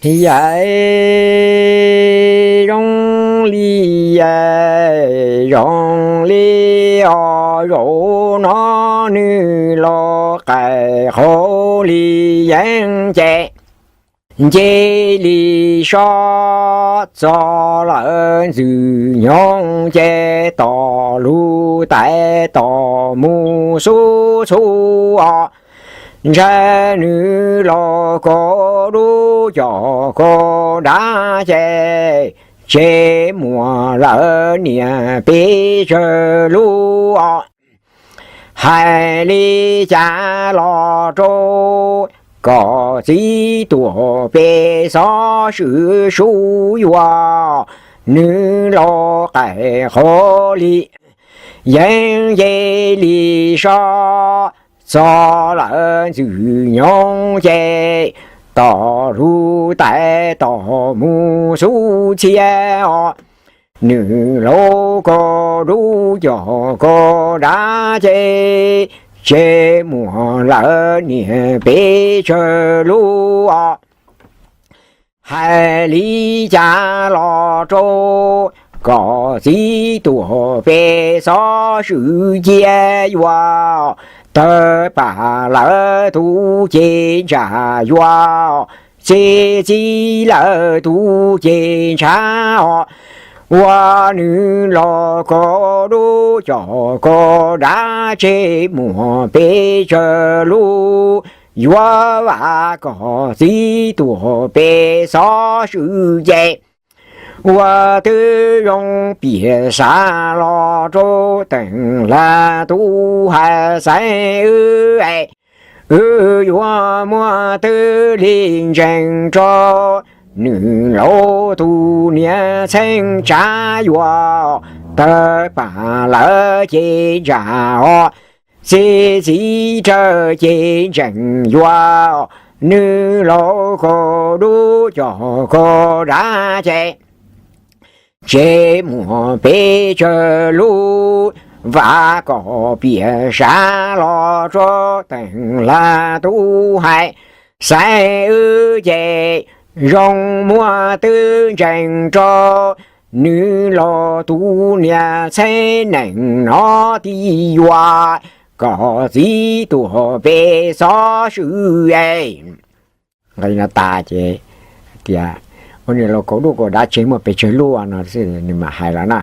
Yawm zoo li, yawm zoo li os, zaum no nws los qaim qhov li yeeb ces nce li soj txog lawm ntxwg nyoog ces tom lub tais tom mus xub txhub os. Ntshe nws los kav dub coj kav dab ces, ces muaj lawm niam peb tsawg lub os. Hais li cas los rau kom txiv tuag peb xov swm sub yuav, nws los qaim qhov li yeeb nce li soj txog lawm ntxwg nyoog ces tom lub tais tom mus xub txhiab os. Nws los kav dub coj kav dab ces, ces muaj lawm niam peb tsawg lub os. Hais li cas los rau kom txiv tuag peb xov swm cia yuav, tawg pam lawm tus cev ntsaj yuav, txiv txiv lawm tus cev ntshav os. Ua nws los kav dub coj kav dab ces muaj peb tsawg lub, yuav vam kom txiv tuag peb xov swm ces, ua twb zoo piam sav los rau teem hla tus hais xeeb wb, wb yuav muab twb li ntseeg rau nws laus tus niam txheeb tsav yuav, tawg pam lawm cev ntsaj os, txiv txiv raws cev ntseeg yuav, nws los kav dub coj kav dab ces, ces muaj peb tsawg lub, vam kom piam sav los rau teem hla tus hais xeeb wb ces, zoo muab twb ntseeg rau nws laus tus niam txheeb neej no tib yuav, kom txiv tuag peb xov swm es. Nqe no tas ces tias, ua nws los kav dub kav dab ces muaj peb tsawg lub no xwb nws mam hais los na.